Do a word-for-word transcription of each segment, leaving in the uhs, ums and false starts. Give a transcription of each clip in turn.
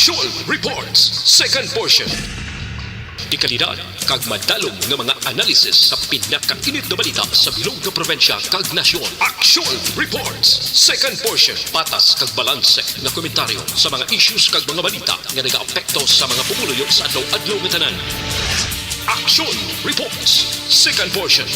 Aksyon Reports, second portion. Dekalidad kag madalom nga mga analisis sa pinakainit nga balita sa bilog nga probinsya kag nasyon. Aksyon Reports, second portion. Patas kag balanse nga komentaryo sa mga issues kag mga balita nga nagaapekto sa mga pumuluyo sa adlaw-adlaw nga tanan. Aksyon Reports, second portion.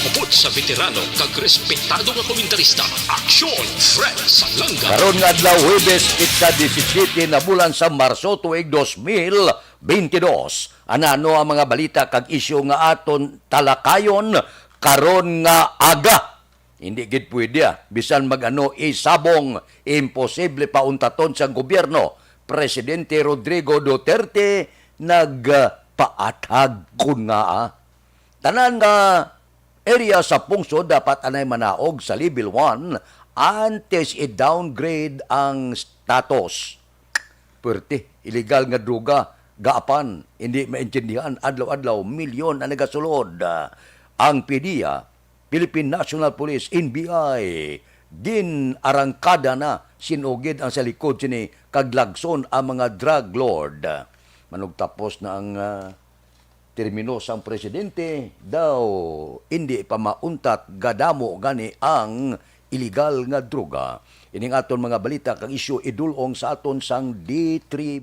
Upod sa veterano kag respetado nga komentarista, Aksyon Fred Salanga. Karon nga adlaw, Huwebes, petsa disisiete na bulan sa Marso, tuig dos mil beintidos. Anano ang mga balita kag isyu nga aton talakayon karon nga aga? Hindi gid pwede, ah. Bisan mag-ano, isabong, imposible pauntaton sa gobyerno. Presidente Rodrigo Duterte nagpaathag kon nga, ah, tanan nga area sa pungsod dapat anay manaog sa level one antes i-downgrade ang status. Pwerte, illegal nga droga, gaapan, hindi maintindihan, adlaw-adlaw, milyon ang nagasulod. Ah, ang PDEA, Philippine National Police, N B I, ginarangkada na, sinugid ang sa likod sini, kag lagson ang mga drug lord. Manugtapos na ang, ah, termino sang presidente, daw indi pa mauntat, gadamo gani ang iligal nga droga. Ining aton mga balita kag isyu idul-ong sa aton sang D three.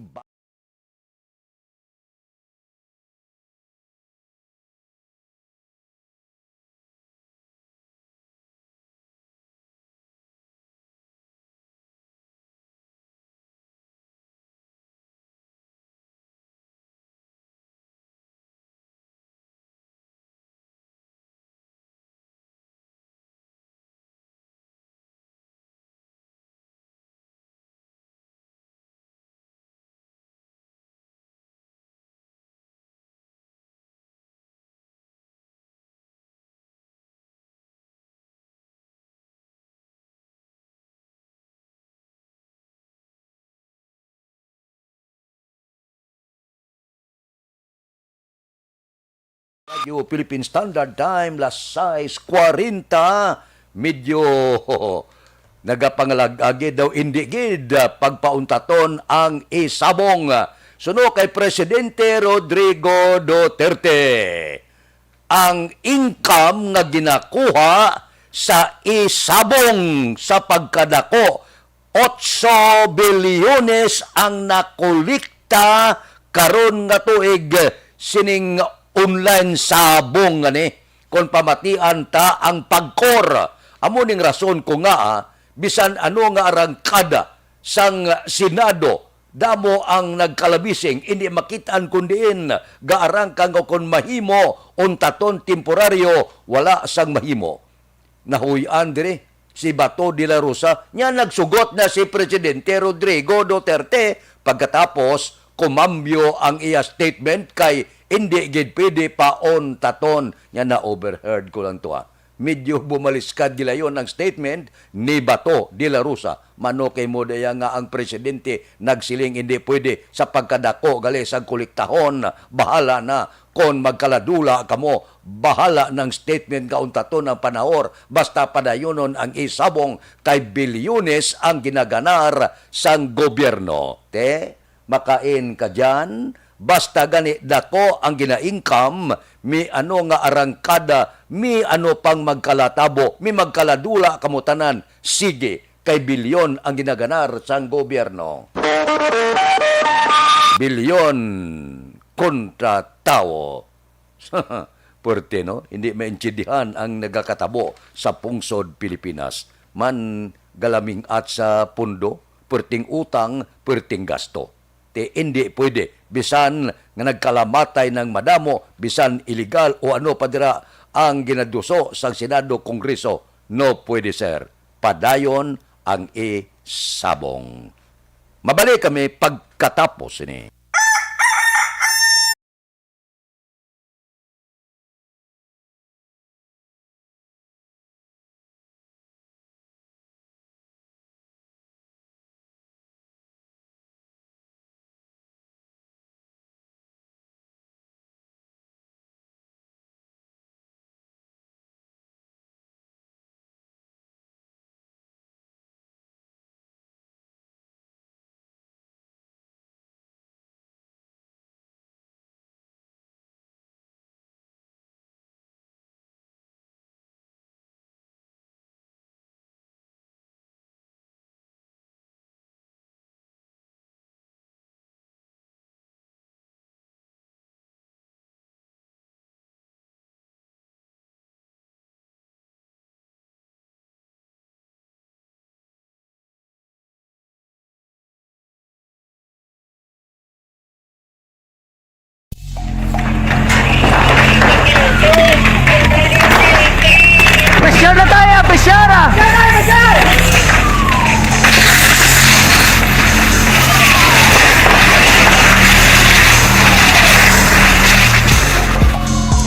Radyo Philippine Standard Time, las sais kwarenta. Medyo nagapangalag-agi daw, indi gid, ah, pagpauntaton ang isabong. Suno kay Presidente Rodrigo Duterte, ang income nga ginakuha sa isabong sa pagkadako, otso bilyones ang nakolekta karon nga tuig sining online sabong ngani, kon pamatian ta ang pagkor. Amo ning rason ko nga, ah, bisan ano nga arangkada sang Senado, damo ang nagkalabising, indi makit-an kon diin gaarangkang o kon mahimo, untaton temporaryo, wala sang mahimo. Nahuy-an diri si Bato de la Rosa, nya nagsugot na si Presidente Rodrigo Duterte pagkatapos kumambyo ang iya statement kay indi gid pwede pauntaton. Nya na-overheard ko lang to, ha. Medyo bumaliskad gilayon ang statement ni Bato de la Rosa. Mano kay mo daya nga ang presidente nagsiling hindi pwede sa pagkadako gali sang kolektahon, bahala na. Kon magkaladula kamo, bahala nang statement nga untaton ang panahor, basta padayonon ang isabong kay bilyones ang ginaganar sang gobyerno. Te, makain ka diyan, basta gani dako ang gina-income, mi ano nga arangkada, mi ano pang magkalatabo, mi magkaladula kamo tanan, sige, kay bilyon ang ginaganar sang gobyerno. Bilyon kontra tawo. Puwerte, no? Hindi maintindihan ang nagakatabo sa pungsod Pilipinas. Man galaming-at sa pundo, puwerteng utang, puwerteng gasto. Ti, hindi pwede. Bisan nga nagkalamatay ng madamo, bisan iligal o ano pa dira ang ginaduso sang Senado, Kongreso, no pwede, sir. Padayon ang isabong. Mabalik kami pagkatapos ini.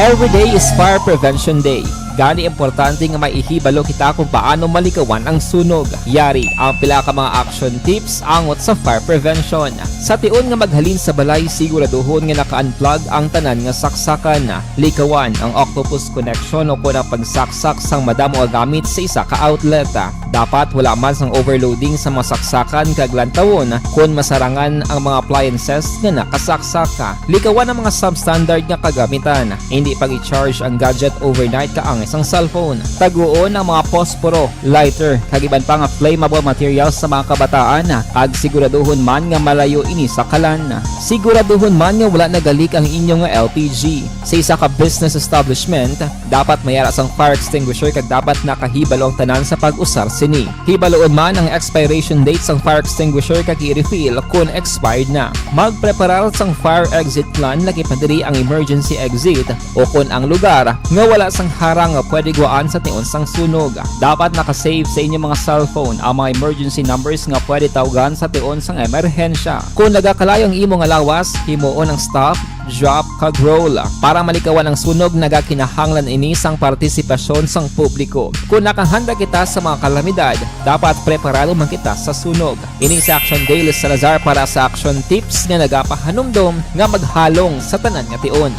Every day is Fire Prevention Day. Gani, importante nga maihibalo kita kung paano malikawan ang sunog. Yari ang pila ka mga action tips angot sa fire prevention. Sa tion nga maghalin sa balay, siguraduhon nga naka-unplug ang tanan nga saksakan. Likawan ang octopus connection o kon ang pagsaksak sang madamo nga gamit sa isa ka outlet. Dapat wala man sang overloading sa mga saksakan kag lantawon kon masarangan ang mga appliances nga nakasaksak. Likawan ang mga substandard nga kagamitan. Hindi pag-i-charge ang gadget overnight kaangay sang cellphone. Taguon ang mga posporo, lighter, kag iban pa nga flammable materials sa mga kabataan, kag siguraduhon man nga malayo ini sa kalan. Siguraduhon man nga wala nagalik ang inyo nga L P G. Sa isa ka business establishment, dapat may ara sang fire extinguisher kag dapat nakahibalo ang tanan sa pag-usar sini. Hibaluon man ang expiration date sang fire extinguisher kag i-refill kon expired na. Magpreparar sang fire exit plan, lakip na diri ang emergency exit, o kon ang lugar nga wala sang harang nga pwede gwaan sa tion sang sunog. Dapat naka-save sa inyo mga cellphone ang mga emergency numbers nga pwede tawgan sa tion sang emerhensya. Kon nagakalayo ang imo nga lawas, himuon ang stop, drop, kag roll. Para malikawan ang sunog, nagakinahanglan ini sang partisipasyon sang publiko. Kon nakahanda kita sa mga kalamidad, dapat preparado man kita sa sunog. Ini si Action Dale Salazar para sa Action Tips nga nagapahanumdom nga maghalong sa tanan nga tion.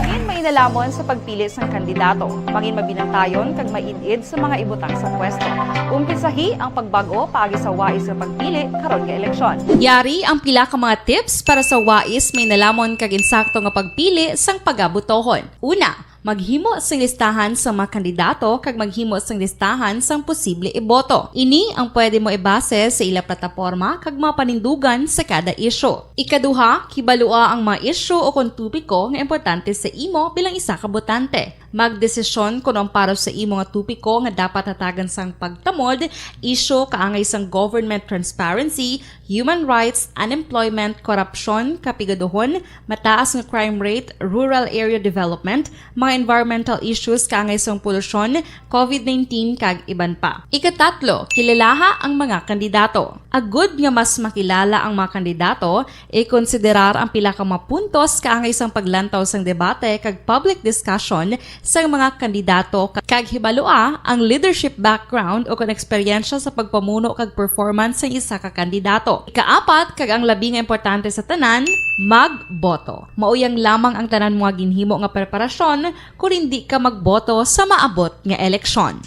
Mangin mainalamon sa pagpili sang kandidato. Mangin mabinantayon kag maid-id sa mga ibutang sa pwesto. Umpisahi ang pagbag-o paagi sa wais nga pagpili karon nga eleksyon. Yari ang pila ka mga tips para sa wais, mainalamon kag insakto nga pagpili sang pagabotohon. Una, maghimo sing listahan sa mga kandidato kag maghimo sing listahan sang posible iboto. Ini ang pwede mo ibase sa ila plataporma kag mga panindugan sa kada isyu. Ikaduha, kibalua ang mga isyu o kon topiko nga importante sa imo bilang isa ka botante. Magdesisyon kon ang para sa imo nga topiko nga dapat hatagan sang pagtamod, isyu kaangay sang government transparency, human rights, unemployment, korupsyon, kapigaduhon, mataas nga crime rate, rural area development, mga environmental issues kaangay sang polusyon, covid nineteen, kag iban pa. Ikatatlo, kilalaha ang mga kandidato. Agud nga mas makilala ang mga kandidato, ikonsiderar ang pila ka mga puntos kaangay sang paglantaw sang debate kag public discussion sang mga kandidato, kag hibalua ang leadership background o kon eksperyensya sa pagpamuno kag performance sang isa ka kandidato. Ikaapat, kag ang labi nga importante sa tanan, magboto. Mao yang lamang ang tanan mo nga ginhimo nga preparasyon kon indi ka magboto sa maabot nga eleksyon.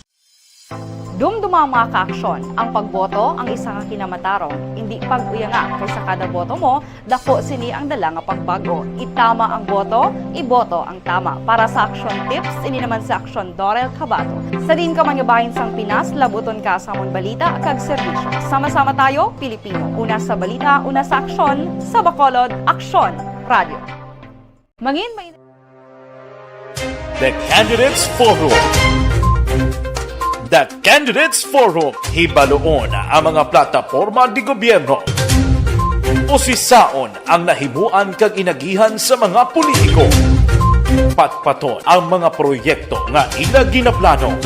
Dumduma, mga ka-aksyon, ang pagboto ang isa ka kinamatarong, indi pag-uyanga, kay sa kada boto mo, daku sini ang dala nga pagbag-o. Itama ang boto, iboto ang tama. Para sa Action Tips, ini naman si Aksyon Dorel Cabato. Sa diin ka man nga bahin sang Pinas, labuton ka sa amon balita kag serbisyo. Sama-sama tayo, Pilipino. Una sa balita, una sa aksyon, sa Bacolod, Aksyon Radio. Mangin may The Candidates Forum. The Candidates Forum, hibaluon ang mga plataporma di gobyerno. Usisaon ang nahimuan kag inagihan sa mga politiko. Patpaton ang mga proyekto nga ila ginaplano.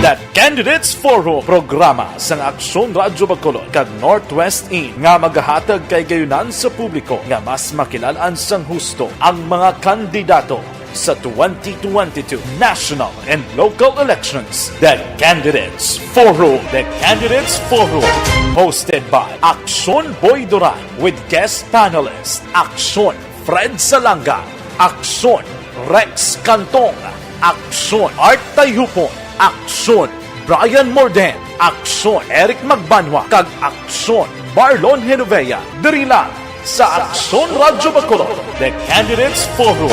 The Candidates Forum, programa sang Aksyon Radyo Bacolod kag Northwest In nga magahatag kay gayunan sa publiko nga mas makilal-an sang husto ang mga kandidato sa twenty twenty-two national and local elections. The Candidates Forum. The Candidates Forum, hosted by Aksyon Boy Duran with guest panelist Aksyon Fred Salanga, Aksyon Rex Cantong, Aksyon Art Tayhupon, Aksyon Brian Morden, Aksyon Eric Magbanwa, kag Aksyon Marlon Genovea, diri lang sa Aksyon Radyo Bacolod, The Candidates Forum.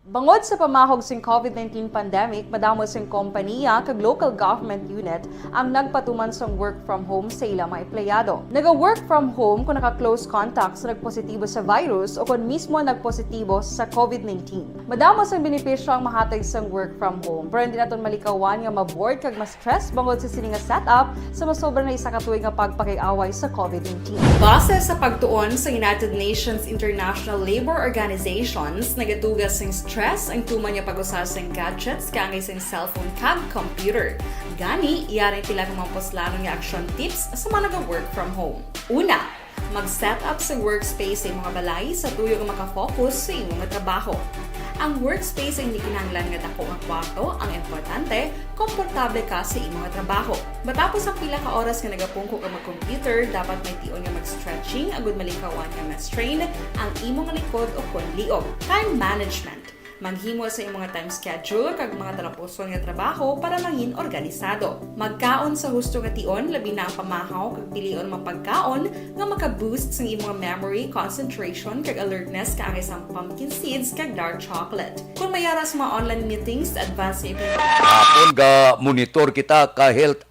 Bangod sa pamahog sing covid nineteen pandemic, madamo sing kompanya kag local government unit ang nagpatuman sang work from home sa ila mga empleyado. Naga-work from home kon naka-close contact sa nagpositibo sa virus o kon mismo nagpositibo sa covid nineteen. Madamo sang benepisyo ang mahatag sang work from home, pero hindi naton malikawan nga ma-bored kag ma-stress bangod sa sini nga setup sa masobra na isa ka tuig nga pagpakig-away sa covid nineteen. Base sa pagtuon sa United Nations International Labour Organizations, nagadugas sing stress ang tuman nga pag-usa sing gadgets kaangay sing cellphone kag computer. Gani, yari ang pila ka mga puslanon nga action tips sa mga naga-work from home. Una, Mag-set up sa workspace sa imong balay sa tuyo nga maka-focus sa imong trabaho. Ang workspace ay hindi kinahanglan nga dako nga kwarto, ang importante, komportable ka sa imong trabaho. Matapos ang pila ka oras nga nagapungko ka mag-computer, dapat may tion nga mag-stretching agud malikawan nga ma-strain ang imong likod o kon liog. Time management. Maghimo sa imong time schedule kag mga talapuson nga trabaho para mangin organisado. Magkaon sa husto nga tion, labi na ang pamahaw kag pilion mga pagkaon nga maka-boost sang imong memory, concentration, kag alertness kaangay sang pumpkin seeds kag dark chocolate. Kung may ara sa mga online meetings, advance sa imong Hapon ga monitor kita ka Health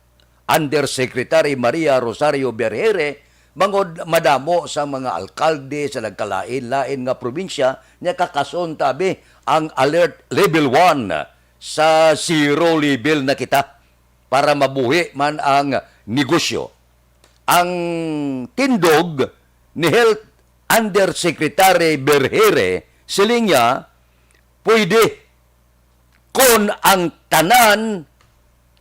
Undersecretary Maria Rosario Berhere, bangod madamo sa mga alkalde sa nagkalain-lain nga probinsya nga kakason tabi ang Alert Level one sa zero level na kita para mabuhi man ang negosyo. Ang tindog ni Health Undersecretary Berhere, siling niya, pwede kon ang tanan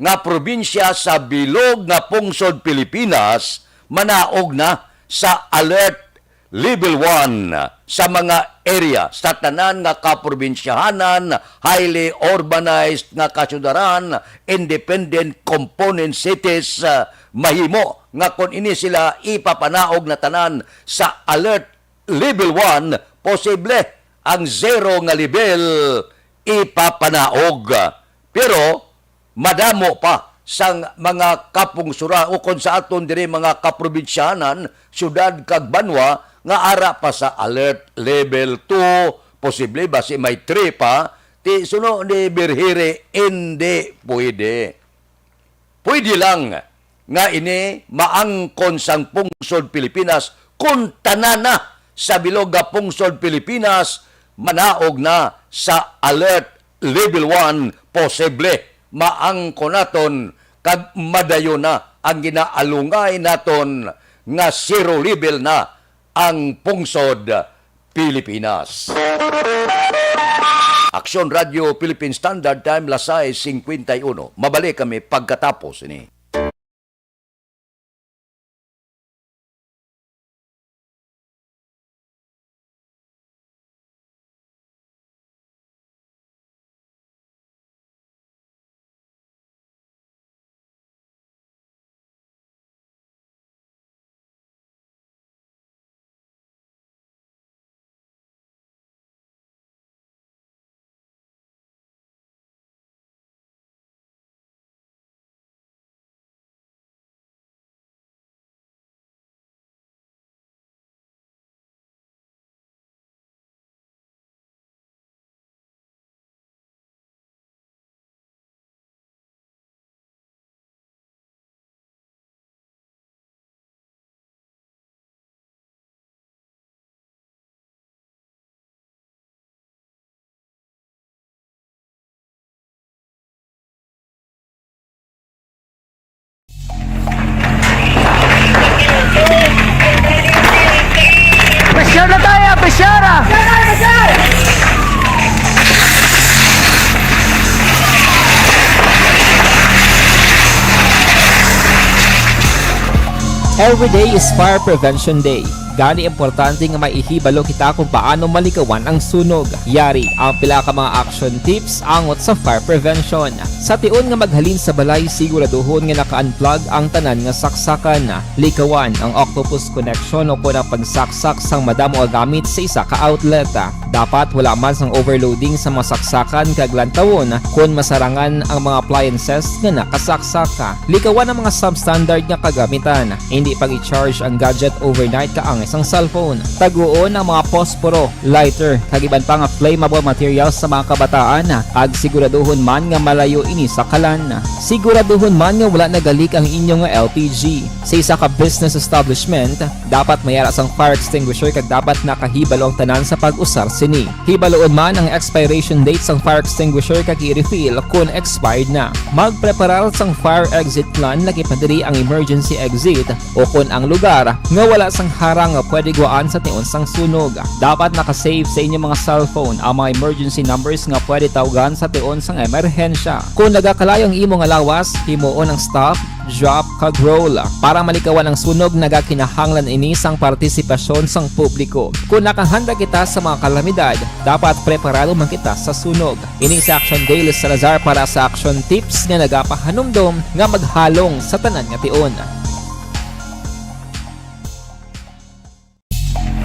nga probinsya sa bilog nga pungsod Pilipinas manaog na sa Alert Level one sa mga area sa tanan nga kaprobinsyahanan, highly urbanized nga kasyudaran, independent component cities, ah, mahimo nga kon ini sila ipapanaog na tanan sa Alert Level one, posible ang zero nga level ipapanaog. Pero madamo pa sang mga kapungsuran o kon sa aton diri mga kaprobinsyahanan, syudad kag banwa nga ara pa sa Alert Level two, posible basi may three pa, ti suno ni Berhere, indi pwede. Pwede lang nga ini maangkon sang pungsod Pilipinas kon tanana sa bilog nga pungsod Pilipinas manaog na sa Alert Level one, posible maangkon naton kag madayon na ang ginaalungay naton nga zero level na ang pungsod Pilipinas. Aksyon Radio Philippine Standard Time, las sais cincuenta y uno. Mabalik kami pagkatapos ini. Pressure na tayo, pressure! Every day is Fire Prevention Day. Gani, importante nga may ihibalo kita kung paano malikawan ang sunog. Yari ang pila ka mga action tips angot sa fire prevention. Sa tion nga maghalin sa balay, siguraduhon nga naka-unplug ang tanan nga saksakan. Likawan ang octopus connection o kon ang pagsaksak sang madamo nga gamit sa isa ka outlet. Dapat wala man sang overloading sa mga saksakan kag lantawon kon masarangan ang mga appliances nga nakasaksak. Likawan ang mga substandard nga kagamitan. Indi pag-i-charge ang gadget overnight kaangay sang cellphone. Taguon ang mga posporo, lighter, kag iban pa nga flammable materials sa mga kabataan, kag siguraduhon man nga malayo ini sa kalan. Siguraduhon man nga wala nagalik ang inyo nga L P G. Sa isa ka business establishment, dapat may ara sang fire extinguisher kag dapat nakahibalo ang tanan sa pag-usar sini. Hibaluon man ang expiration date sang fire extinguisher kag i-refill kon expired na. Magpreparar sang fire exit plan, lakip na diri ang emergency exit o kon ang lugar nga wala sang harang nga pwede gwaan sa tion sang sunog. Dapat naka-save sa inyo mga cellphone ang mga emergency numbers nga pwede tawgan sa tion sang emerhensya. Kung nagakalayo ang imo nga lawas, himuon ang stop, drop, kag roll. Para malikawan ang sunog, nagakinahanglan ini sang partisipasyon sang publiko. Kung nakahanda kita sa mga kalamidad, dapat preparado man kita sa sunog. Ini si Action Daily Salazar para sa Action Tips nga nagapahanumdom nga maghalong sa tanan nga tion.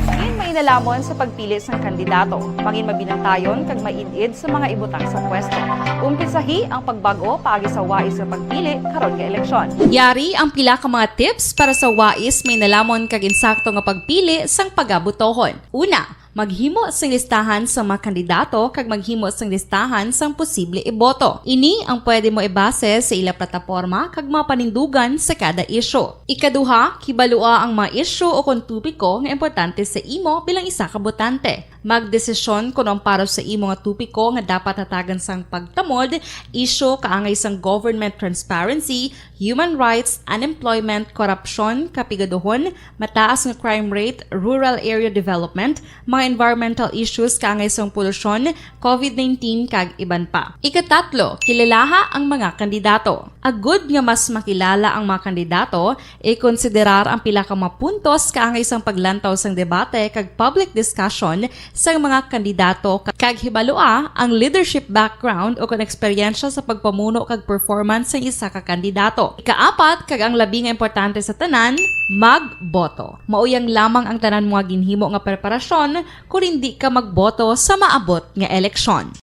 Mangin mainalomon sa pagpili sang kandidato. Mangin mabinantayon kag maid-id sa mga ibutang sa pwesto. Umpisahi ang pagbag-o paagi sa wais nga pagpili karon nga eleksyon. Yari ang pila ka mga tips para sa wais, mainalomon kag insakto nga pagpili sang pagabotohon. Una, maghimo sing listahan sa mga kandidato kag maghimo sing listahan sang posible iboto. Ini ang pwede mo ibase sa ila plataporma kag mga panindugan sa kada isyu. Ikaduha, kibalua ang mga isyu ukon topiko nga importante sa imo bilang isa ka botante. Magdesisyon kon ang para sa imo nga topiko nga dapat hatagan sang pagtamod, isyu kaangay sang government transparency, human rights, unemployment, korupsyon, kapigaduhon, mataas nga crime rate, rural area development, mga environmental issues kaangay sang polusyon, covid nineteen, kag iban pa. Ikatatlo, kilalaha ang mga kandidato. Agud nga mas makilala ang mga kandidato, ikonsiderar ang pila ka mga puntos kaangay sang paglantaw sang debate kag public discussion sang mga kandidato, kag hibalua ang leadership background o kon eksperyensya sa pagpamuno kag performance sang isa ka kandidato. Ikaapat, kag ang labi nga importante sa tanan, magboto. Mao yang lamang ang tanan mo nga ginhimo nga preparasyon kon indi ka magboto sa maabot nga eleksyon.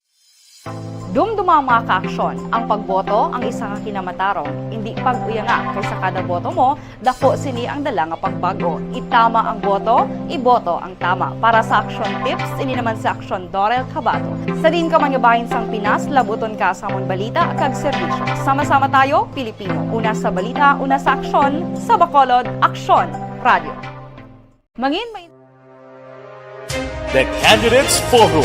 Dumduma, mga ka-aksyon, ang pagboto ang isa ka kinamatarong. Indi pag-uyanga, kay sa kada boto mo, daku sini ang dala nga pagbag-o. Itama ang boto, iboto ang tama. Para sa Action Tips, ini naman si Aksyon Dorel Cabato. Sa diin ka man nga bahin sang Pinas, labuton ka sa amon balita kag serbisyo. Sama-sama tayo, Pilipino. Una sa balita, una sa aksyon, sa Bacolod, Aksyon Radio. Mangin may The Candidates Forum.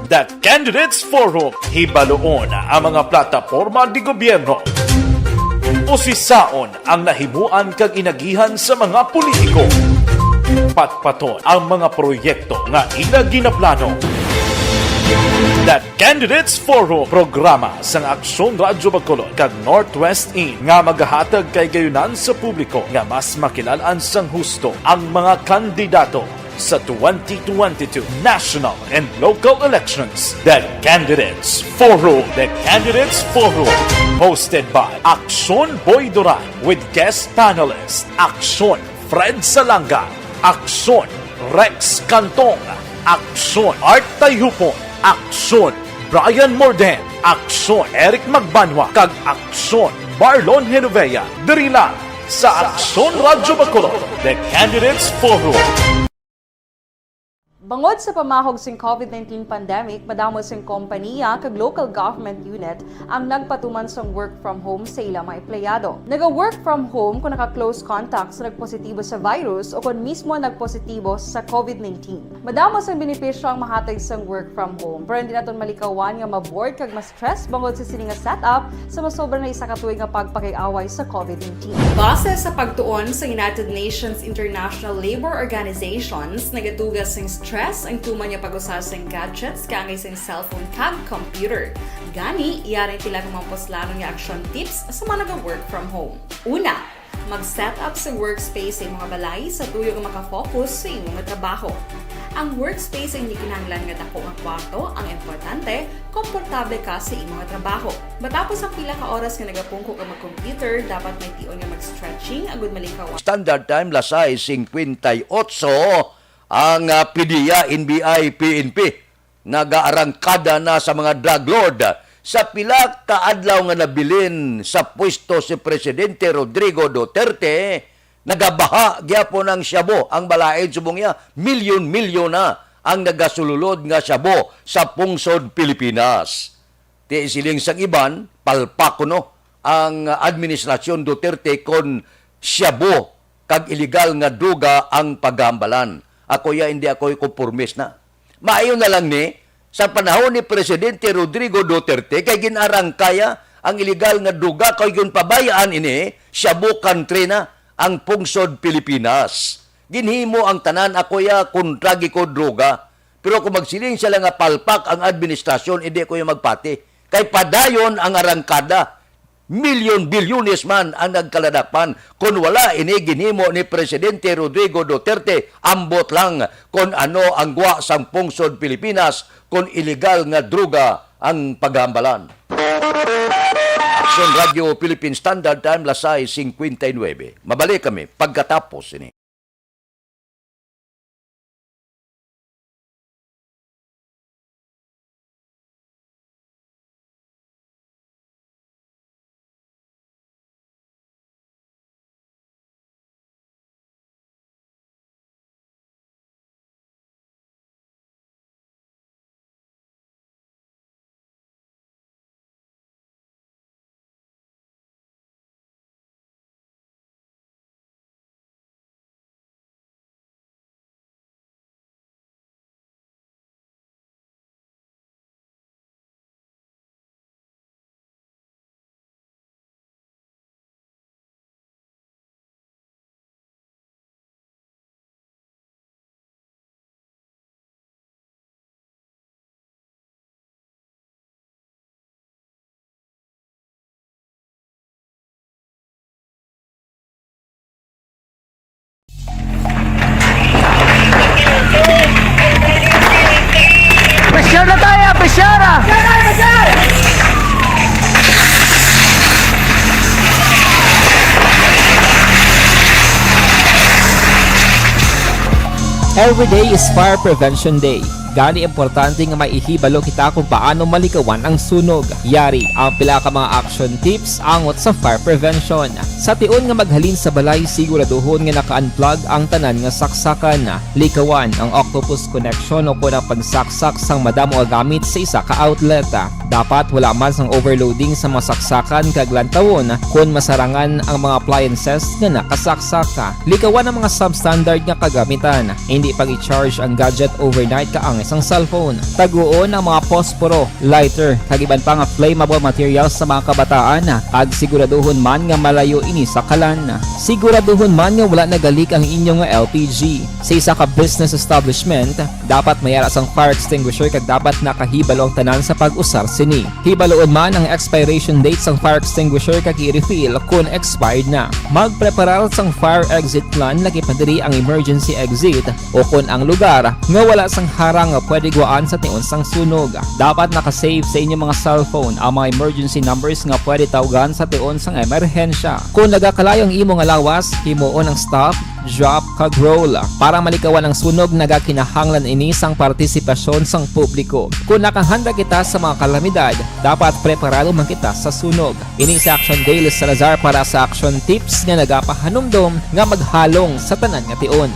The Candidates Forum. Hibaluon ang mga plataporma di gobyerno. Usisaon ang nahimuan kag inagihan sa mga politiko. Patpaton ang mga proyekto nga ila ginaplano. The Candidates Forum, programa sang Aksyon Radyo Bacolod kag Northwest In, nga magahatag kay gayunan sa publiko nga mas makilal-an sang husto ang mga kandidato sa twenty twenty-two national and local elections. The Candidates Forum. The Candidates Forum, hosted by Aksyon Boy Duran with guest panelist Aksyon Fred Salanga, Aksyon Rex Cantong, Aksyon Art Tayhupon, Aksyon Brian Morden, Aksyon Eric Magbanwa, kag Aksyon Marlon Genovea, diri lang sa Aksyon Radyo Bacolod, The Candidates Forum. Bangod sa pamahog sing covid nineteen pandemic, madamo sing kompanya kag local government unit ang nagpatuman sang work from home sa ila mga empleyado. Naga-work from home kung naka-close contact sa nagpositibo sa virus o kon mismo nagpositibo sa covid nineteen. Madamo sang benepisyo ang mahatag sang work from home, pero hindi naton malikawan nga ma-bored kag ma-stress bangod sa sini nga setup sa masobra na isa ka tuig nga pagpakig-away sa covid nineteen. Base sa pagtuon sa United Nations International Labour Organizations, nagaduga sing stress ang tuman nga pag-usa sing gadgets kaangay sing cellphone kag computer. Gani, yari ang pila ka mga puslanon nga action tips sa mga naga-work from home. Una, mag-set up sa workspace sa imo nga balay sa tuyo nga makafocus sa imo nga trabaho. Ang workspace ang hindi kinahanglan nga dako nga kwarto, ang importante, komportable ka sa imo nga trabaho. Matapos ang pila ka oras nga nagapungko ka mag-computer, dapat may tion nga mag-stretching agud malikawan. Standard time, las sais cincuenta y ocho, ang, ah, PDEA, NBI, PNP nagaarangkada na sa mga drug lord. Sa pila ka adlaw nga nabilin sa pwesto si Presidente Rodrigo Duterte, nagabaha gyapon ang shabu. Ang balaid subong niya, milyon-milyon na ang nagasululod nga shabu sa pungsod Pilipinas. Ti siling sang iban, palpak kuno ang administrasyon Duterte kon shabu kag iligal nga droga ang paghambalan. Ako ya, hindi ako konpormis na. Maayo na lang ni, sa panahon ni Presidente Rodrigo Duterte, kay gin-arangkaya ang iligal nga droga, kay ginpabayaan ini, shabu country na. ang pungsod Pilipinas. Ginhimo ang tanan ako ya kontra gid ko droga. Pero kung magsiling sila nga palpak ang administrasyon, hindi ko yung magpati. Kay padayon ang arangkada. Milyon-bilyones man ang nagkaladapan. Kung wala ini ginhimo ni Presidente Rodrigo Duterte, ambot lang kung ano ang gwa sang pungsod Pilipinas kung iligal nga droga ang paghambalan. Action Radio Philippine Standard Time, las sais cincuenta y nueve. Mabalik kami pagkatapos ini. Pressure na tayo, pressure na! Every day is Fire Prevention Day. Gani, importante nga may ihibalo kita kung paano malikawan ang sunog. Yari ang pila ka mga action tips angot sa fire prevention. Sa tion nga maghalin sa balay, siguraduhon nga naka-unplug ang tanan nga saksakan. Likawan ang octopus connection o kon ang pagsaksak sang madamo nga gamit sa isa ka outlet. Dapat wala man sang overloading sa mga saksakan kag lantawon kon masarangan ang mga appliances nga nakasaksak. Likawan ang mga substandard nga kagamitan. Hindi pag-i-charge ang gadget overnight kaangay sang cellphone. Taguon ang mga posporo, lighter, kag iban pa nga flammable materials sa mga kabataan, kag siguraduhon man nga malayo ini sa kalan. Siguraduhon man nga wala nagalik ang inyo nga L P G. Sa isa ka business establishment, dapat may ara sang fire extinguisher kag dapat nakahibalo ang tanan sa pag-usar sini. Hibaluon man ang expiration date sang fire extinguisher kag i-refill kon expired na. Magpreparar sang fire exit plan, laki pa diri ang emergency exit o kon ang lugar nga wala sang harang nga pwede gwaan sa tion sang sunog. Dapat naka-save sa inyo mga cellphone ang mga emergency numbers nga pwede tawgan sa tion sang emerhensya. Kon nagakalayo ang imo nga lawas, himuon ang stop, drop, kag roll. Para malikawan ang sunog, nagakinahanglan ini sang partisipasyon sang publiko. Kon nakahanda kita sa mga kalamidad, dapat preparado man kita sa sunog. Ini si Action Daily Salazar para sa Action Tips nga nagapahanumdom nga maghalong sa tanan nga tion.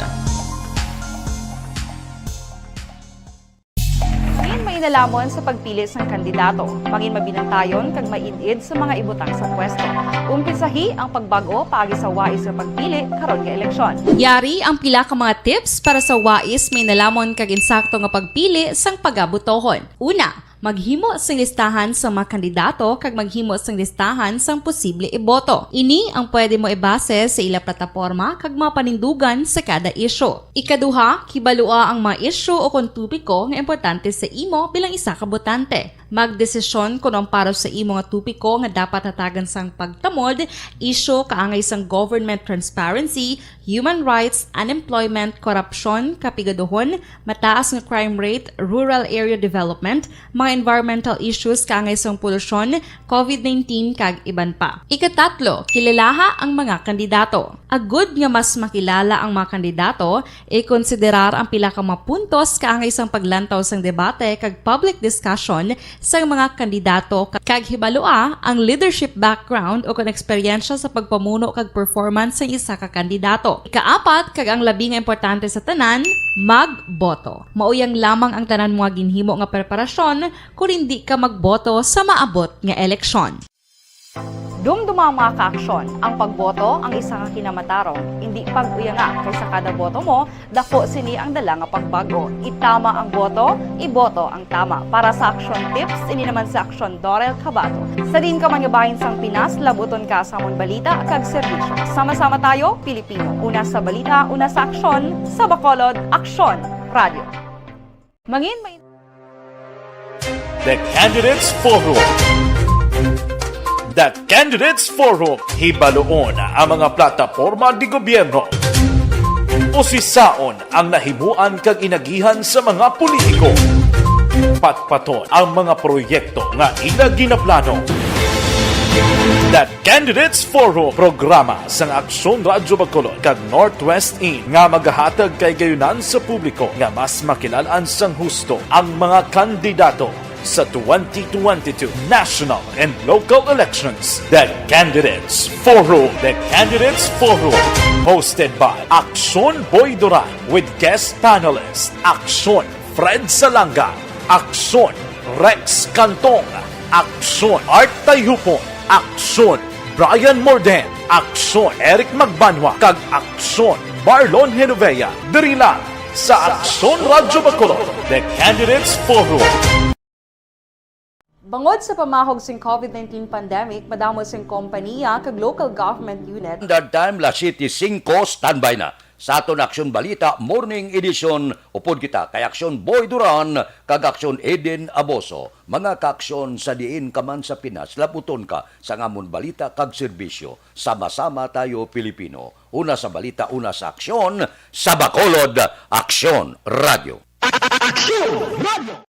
Mangin mainalhamon sa pagpili sang kandidato. Mangin mabinantayon kag maid-id sa mga ibutang sa pwesto. Umpisahi ang pagbag-o paagi sa wais nga pagpili karon nga eleksyon. Yari ang pila ka mga tips para sa wais, mainalhamon kag insakto nga pagpili sang pagabutohon. Una, maghimo sing listahan sa mga kandidato kag maghimo sing listahan sang posible iboto. Ini ang pwede mo ibase sa ila plataporma kag mga panindugan sa kada isyu. Ikaduha, kibalua ang mga isyu o kon topiko nga importante sa imo bilang isa ka botante. Magdesisyon kon ang para sa imo nga topiko nga dapat hatagan sang pagtamod, isyu kaangay sang government transparency, human rights, unemployment, korupsyon, kapigaduhon, mataas nga crime rate, rural area development, mga environmental issues kaangay sang polusyon, covid nineteen, kag iban pa. Ikatatlo, kilalaha ang mga kandidato. Agud nga mas makilala ang mga kandidato, ikonsiderar ang pila ka mga puntos kaangay sang paglantaw sang debate kag public discussion sang mga kandidato, ka-, kag hibalua ang leadership background o kon eksperyensya sa pagpamuno kag performance sang isa ka kandidato. Ikaapat, kag ang labi nga importante sa tanan, magboto. Mauyang lamang ang tanan mo nga ginhimo nga preparasyon kon indi ka magboto sa maabot nga eleksyon. Dumduma, mga kaaksyon, ang pagboto ang isa ka kinamatarong. Indi pag-uyanga, kay sa kada boto mo, dako sini ang dala nga pagbago. Itama ang boto, iboto ang tama. Para sa Aksyon Tips, ini naman si Aksyon Dorel Cabato. Sa diin ka man nga bahin sang Pinas, labuton ka sa amon balita kag serbisyo. Sama-sama tayo, Pilipino. Una sa balita, una sa aksyon, sa Bacolod, Aksyon Radio. Mangin may The Candidates Forum. The Candidates Forum, hibaluon ang mga plataporma di gobyerno. Usisaon ang nahimuan kag inagihan sa mga politiko. Patpaton ang mga proyekto nga ila ginaplano. The Candidates Forum, programa sang Aksyon Radyo Bacolod kag Northwest Inn nga magahatag kay gayunan sa publiko nga mas makilal-an sang husto ang mga kandidato sa twenty twenty-two national and local elections. The Candidates Forum. The Candidates Forum, hosted by Aksyon Boy Duran with guest panelist Aksyon Fred Salanga, Aksyon Rex Cantong, Aksyon Art Tayhupon, Aksyon Brian Morden, Aksyon Eric Magbanwa, kag Aksyon Marlon Genovea. Diri lang sa Aksyon Radyo Bacolod, The Candidates Forum. Bangod sa pamahog sing COVID nineteen pandemic, madamo sing kompaniya kag local government unit Standard Time, las siete singko, standby na sa aton Aksyon Balita Morning Edition. Upod kita kay Aksyon Boy Duran kag Aksyon Eden Aboso. Mga kaaksyon, sa diin ka man sa Pinas, laputon ka sa amon balita kag serbisyo. Sama-sama tayo, Pilipino. Una sa balita, una sa aksyon, sa Bacolod, Aksyon Radio. Aksyon Radio!